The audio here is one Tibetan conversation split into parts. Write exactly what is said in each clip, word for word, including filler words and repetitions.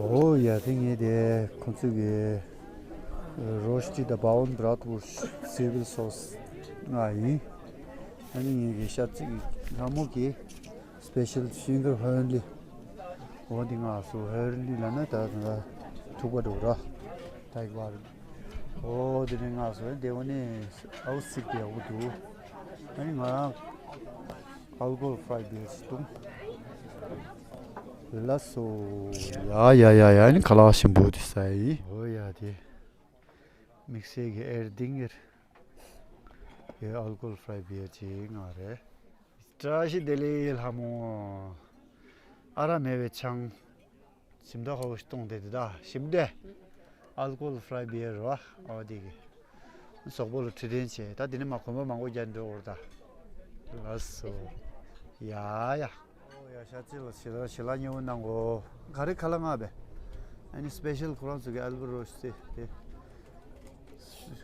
ཨོ་ཡ་དེ་ངས་དེ་ཁོང་ཚོའི་གི་རོ་སི་ཊི་དང་བྷ་ཝུན་བྷ་རཊ་ཝུར་སི་སི་ཝི་ལི་སོ་སི་ང་ཡིན། ཨ་ནི་ངས་གི་ཤ་ཚིག་ལྷ་མོ་གི་སི་པེ་ཤལ་ཤིང་གར་ཧོན་ལི། འོ་འདི་ང་སུ་ཧོན་ལི་ལ་ན་ད་ད་ཐུག་པ་འགྲོ་ར་ད་ཡིག་བར། འོ་དེ་ནས་ང་སུ་དེ་འོ་ནས་ཨའུ་སིག་དེ་ཡག་པོ་འདུག་ཨ་ནི་ང་ཨལ་ཀོ་ཧོལ་ཕ་རའི་བི་ཡར་ཞིག་འཐུང་། ལགས་སོ། ཡ་ཡ་ཡ་ཡ། ཨ་ནི་ཁ་ལག་ཞིམ་པོ་དེ་ཟ་ཡི། འོ་ཡ་དེ་དམིགས་བསལ་གྱི་ཨེར་ཌིང་ངེར་གྱི་ཨལ་ཀོ་ཧོལ་ཕ་རའི་བི་ཡར་ཅིག་ང་རེད། བཀྲ་ཤིས་བདེ་ལེགས་ལྷ་མོ། ཨ་རག་མེད་པའི་ཆང་། ཞིམ་ད་ཧོ་ཤི་གཏོང་དེ་དེ་ད་ཞིམ་དེ། ཨལ་ཀོ་ཧོལ་ཧྥི་རའི་བི་ཡར་རོ། ཨོ་དེ་གི་ཟོག་པོ་ལ་ཁྲི་དྲན་བྱས། ད་དེ་ནས་མ་གོམ་པ་མང་པོ་རྒྱག་འགྲོ་བར་ད། ལགས་སོ། ཡ་ཡ། ཨོ་ཡ་ཤ་ཚིལ་ལ་ཞི་ལ་ཞི་ལ་ཉེ་བོ་གནང་གོ། ག་རེ་ཁ་ལག་ང་བས། ཨ་ནི་སི་པེ་ཤལ་ཁོ་རང་ཚོ་གི་ཨལ་བུ་རོ་ཤི་སི་དེ།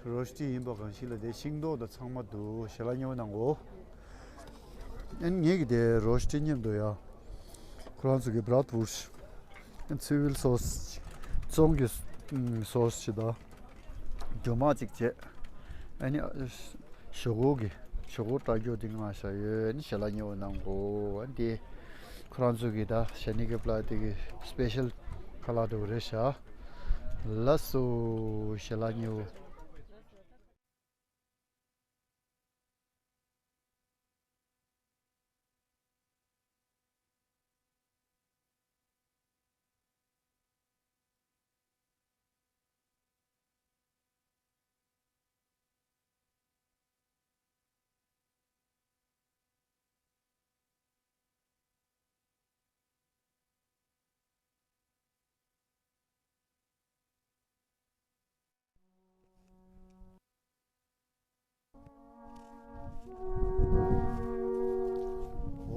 རོ་ཤི་ཡིན་པ་གང་ཞིག་ལ་དེ་ཤིང་ཏོག་དང་ཚང་མ་འདུག་ཞི་ལ་ཉེ་བོ་གནང་གོ། ཨ་ནི་ངེད་ཀྱི་དེ་རོ་ཤི་མཉམ་དུ་ཡ། ཁོ་རང་ཚོ་གི་བྷ་རཊ་ཝུར་སི། ཨ་ནི་སི་ཝི་ལི་སོ་སི། བཙོང་གི་སོ་སི་ཅིག་དང་། རྒྱུ་མ་ཅིག་བྱས། ཨ་ནི་ཞོག་ཁོག་གི་ཞོག་ཁོག་སྐྲག་རྒྱུ་དེ་ང་ཤ་ཡོད། ཨ་ནི་ཞི་ལ་ཉེ་བོ་གནང་གོ། ཨ་ནི་དེ་ཁོ་རང་ཚོ་གི་ད་ཞ་ནི་གི་པླ་དེ་གི་སི་པེ་ཤལ་ཁ་ལག་འགྲོ་གི་རེད་ཤག་ལགས་སོ། ཞི་ལ་ཉེ་བོ།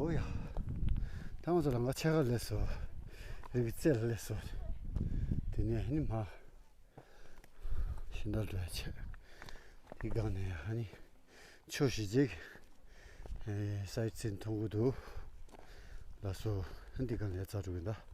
ཨོ་ཡ། ད་ང་ཚོ་ལམ་ཁ་ཕྱེད་ཀ་སླེབས་སོང་། རི་གི་རྩེ་ལ་སླེབས་སོང་། དེ་ནས་ནི་མར་ཤིང་རྟ་འགྲོ་ཡ་བྱས། དེ་སྒང་ནས་ཨ་ནི་ཆུ་བཞི་རྗེས་ཀྱི་སའེཊ་སིན་མཐོང་གི་འདུག་ལགས་སོ། འདི་སྒང་ལ་རྩ་འགྲོ་གི་འདུག